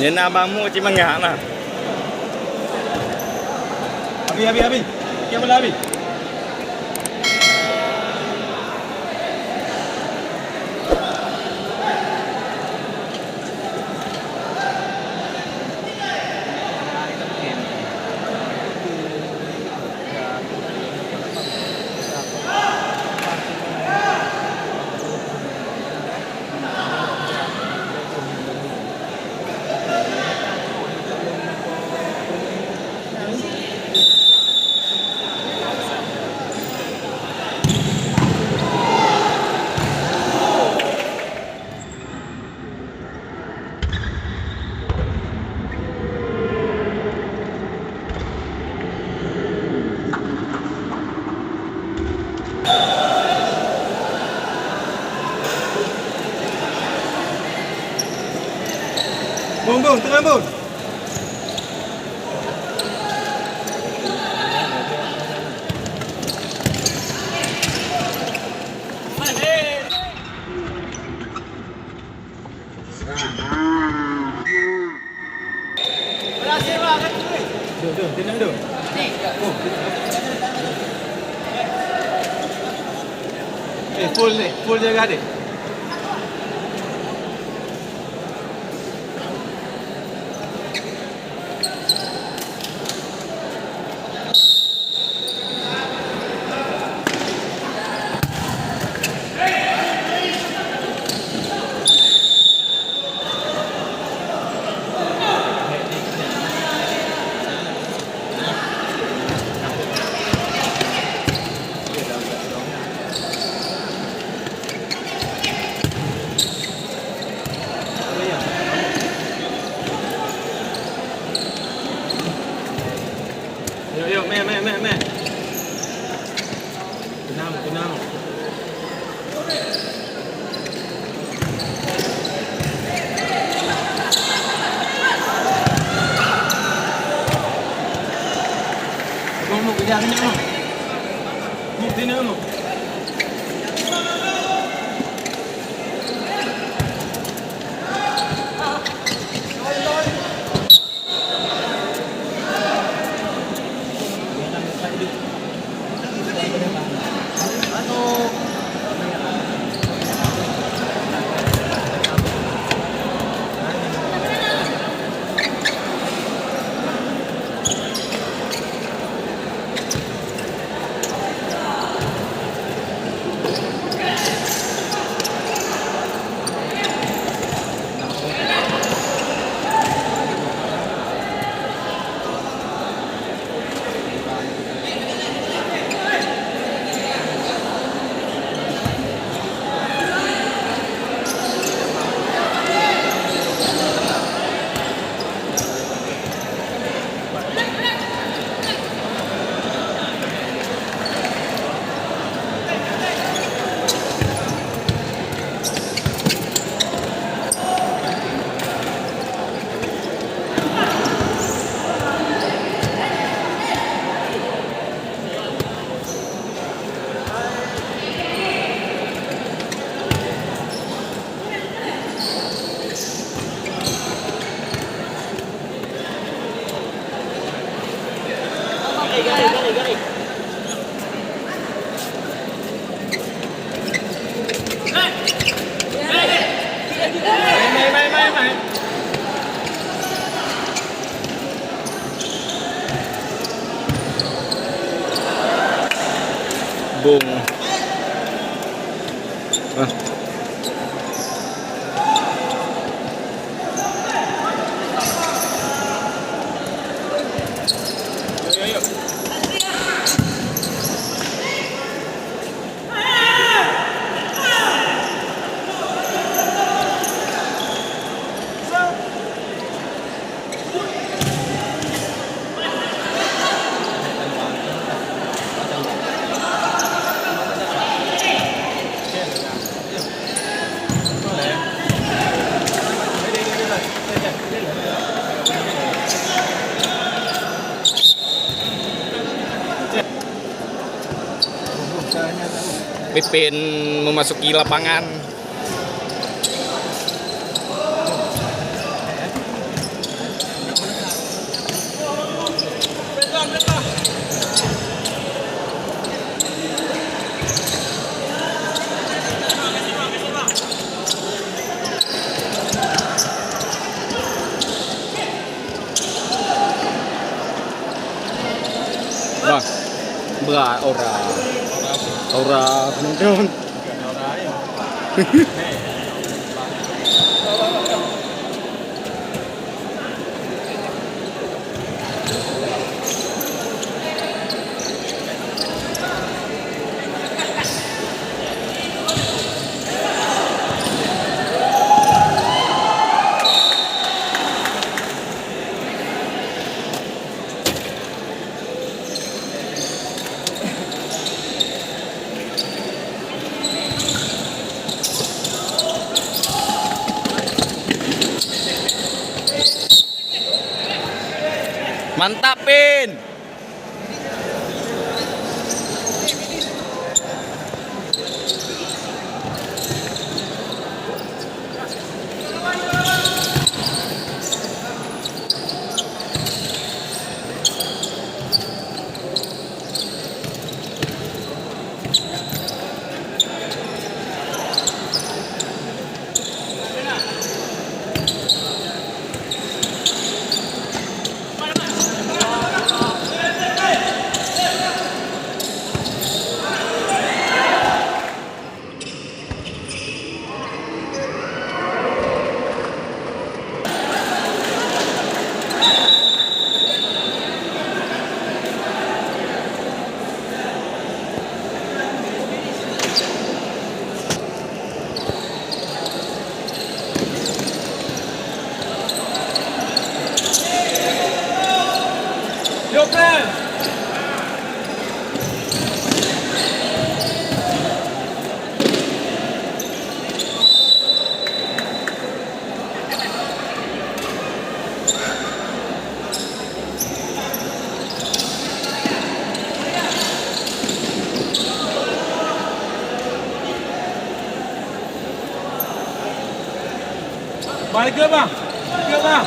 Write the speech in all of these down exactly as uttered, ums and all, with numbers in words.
Ina bamu ci mangga na. Abi, abi, abi. Kia bela abi. Bung, bung, tengah bung. Eh, full ni, full jaga deh. Yuk, yuk, meh, meh, meh, meh. Tenang, tenang. Muk, muk, kejap sini, muk. Muk sini, muk. Bung. Ah. Pimpin memasuki lapangan. Brat orang. Orang penonton. Mantap, Pin! Bang, ikut, Bang. Ikut, Bang.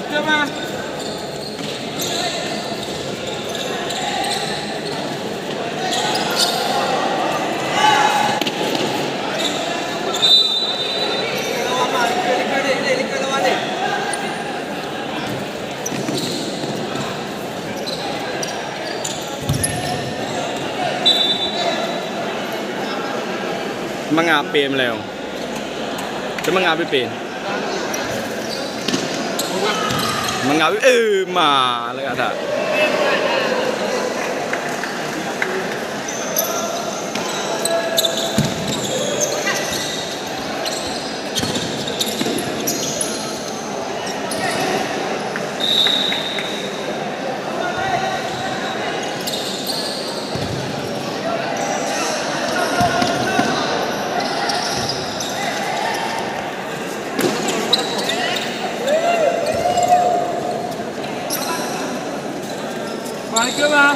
Ikut, Bang. Mangat pih meuleu. Cuma ngat pih pih. Mangat pih, eh, ma, lagak that. Waalaikumsalam.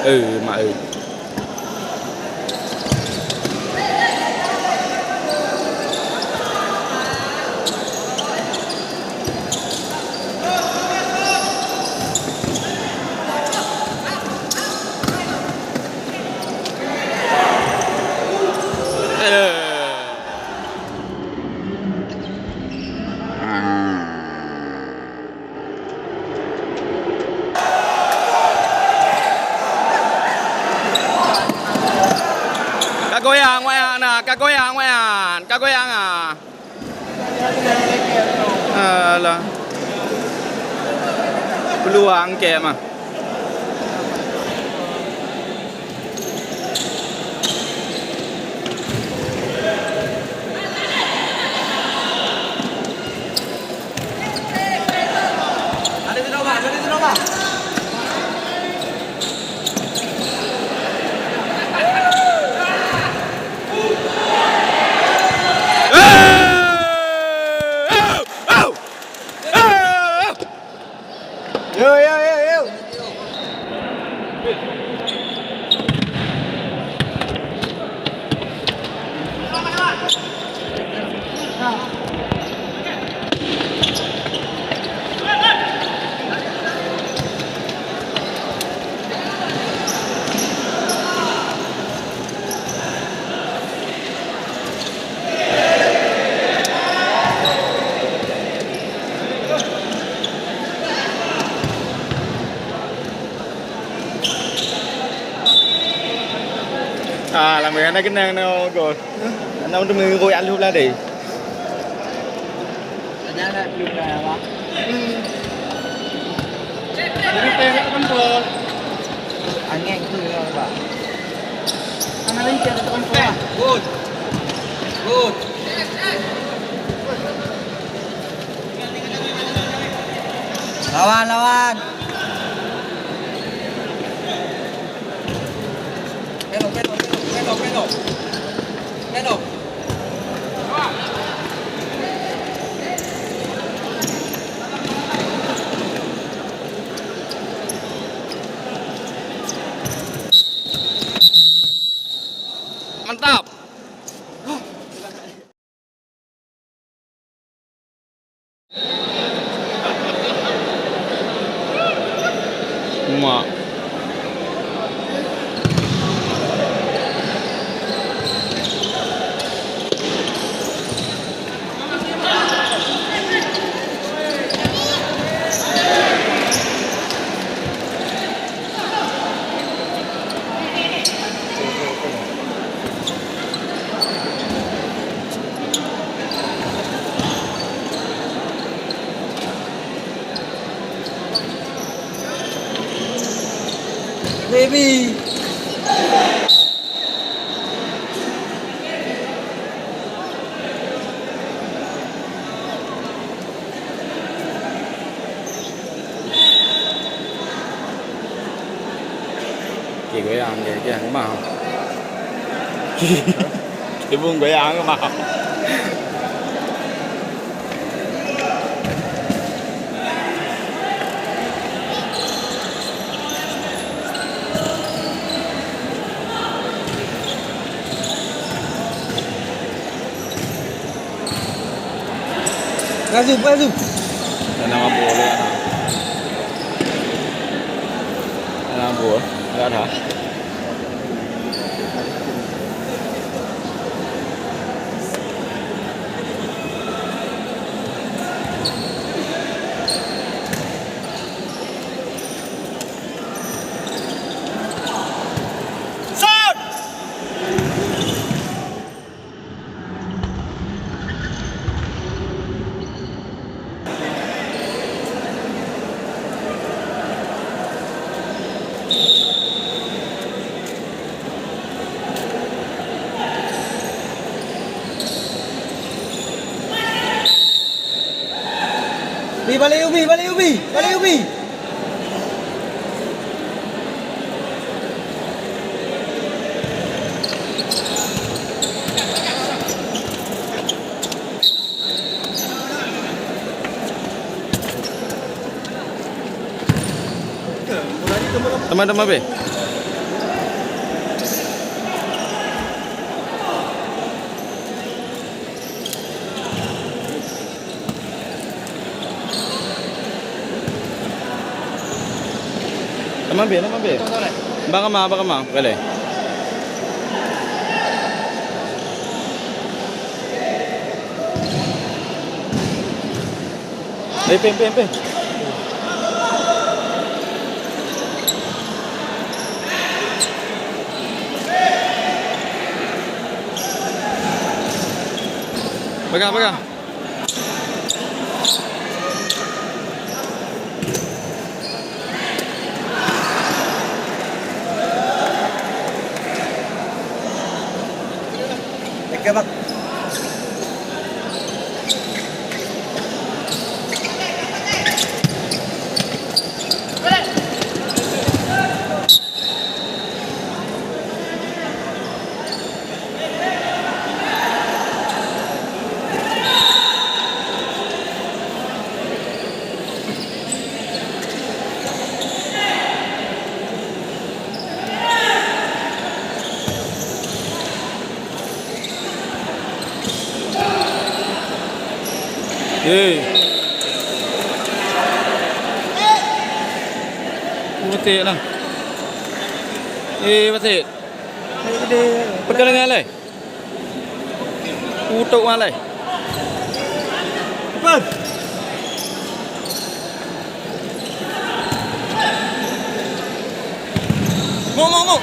Eh, mak, eh. Ka goyang wayang na, ka goyang wayang, ka goyang ah. Alah. Peluang kèe mah. Yo, yo, yo, yo. Kana keunong na gol. Hah? Hana meuteumé gol aleuh belah deh. Angén tu ya, Pak. Hana lagi ada tukang sekolah. Good. Good. Lawan, lawan. Belok, belok, belok, belok, belok. Belok. Mantap. Mak. Baby. Oke, goyang, oke, oke, keumah. Tibung goyang keumah. Gazu, gazu. Tanah mabuk lé, ha. Tanah mabuk, enggak ada. Bi, balik ubi, balik ubi, balik ubi. Teman-teman, be. Nama be, nama be. Bang Ama, Bang Ama, boleh. Eh, pin, pin, pin. Pegang, pegang. Oke, Bang. Eh. Beutôi nah. Eh, beutôi. Pegang dengan alai. Utok alai. Cepat. Mok, mok, mok.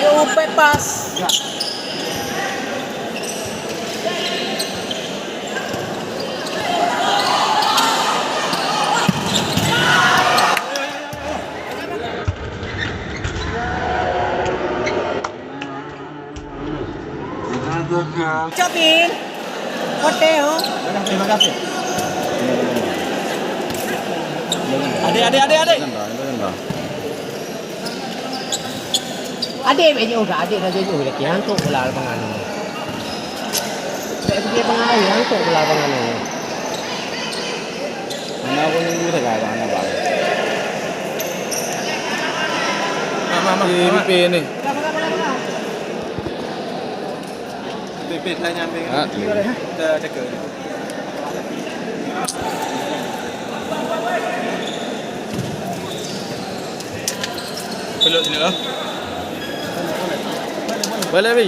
Yuk, umpat pas. Capin. Hotel, ho. Adik, adik, adik, adik. Adik, adik, adik dah jauh dah, hantu bola lapangan. Bèk pergi pengaruh, hantu bola lapangan. Mana pun yang dulu dah, mana, Bang? Mak, mak, mak, mak. Ini. Pipit lah nyampe. Ha, tu. Kita cakap. Peluk sini lah. Boleh, Bi.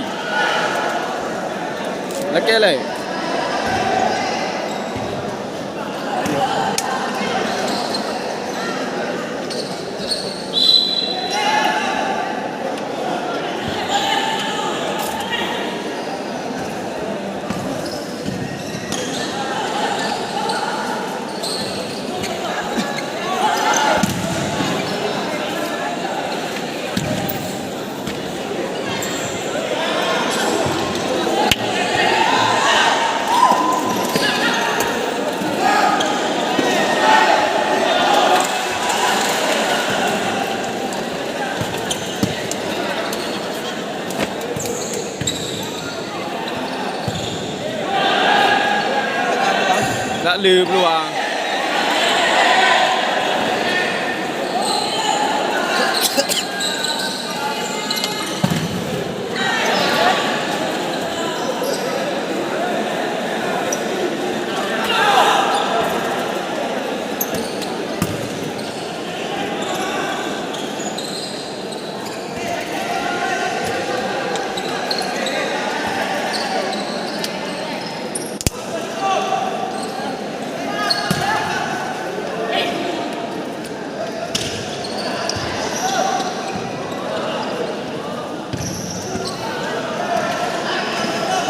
Okey, lai. Nak le peluang.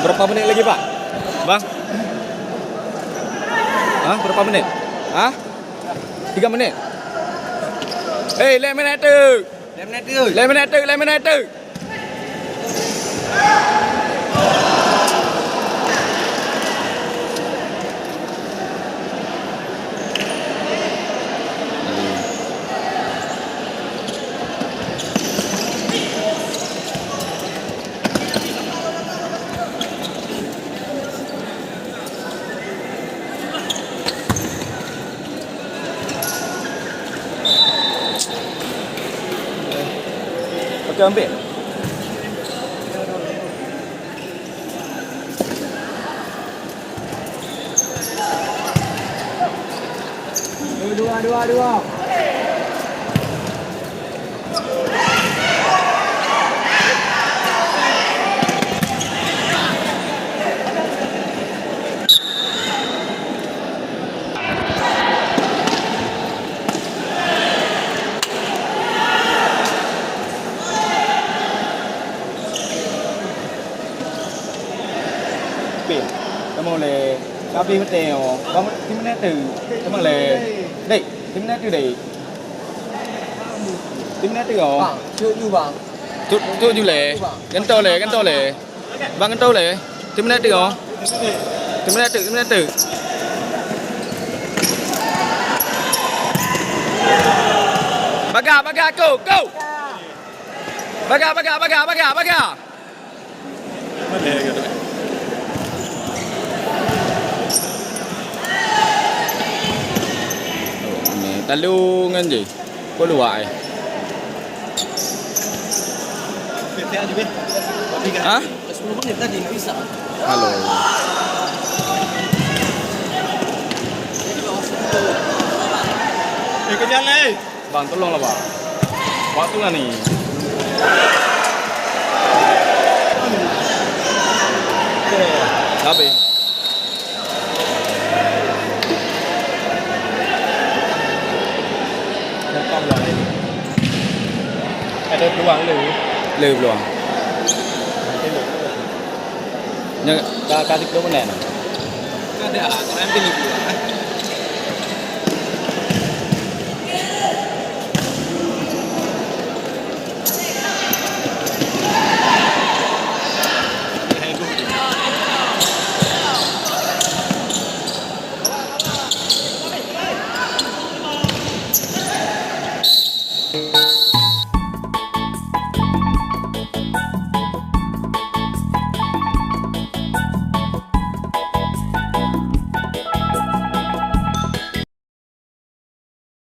Berapa menit lagi, Pak? Bang? Hah? Berapa menit? Hah? Tiga menit? Eh, lhèe menit teuk. Lhèe menit teuk. Lhèe menit teuk, lhèe menit teuk. Ambil. Dua, dua, dua. Pih, kamoe lé, ka abéh maté nyoe. Bang, simeunit teuk. Teuma lé. Dek, simeunit teuk, Dek. Simeunit teuk nyoe. Bang, cok ju, Bang. Cok, cok ju lé. Gantoe lé, gantoe lé. Bang, gantoe lé. Simeunit teuk nyoe. Simeunit teuk, simeunit teuk. Bagah, bagah, go, go. Bagah, bagah, bagah, bagah, bagah. Ni talu ngon je. Ko luwa eh. Ha? Halo. Eh, kenyang eh. Bang, tolonglah, Bang. Waktu nggak nih? Habis. Ada peluang le. Le peluang. Nya ka, ka dikeue meunan. Ada, nanti le peluang.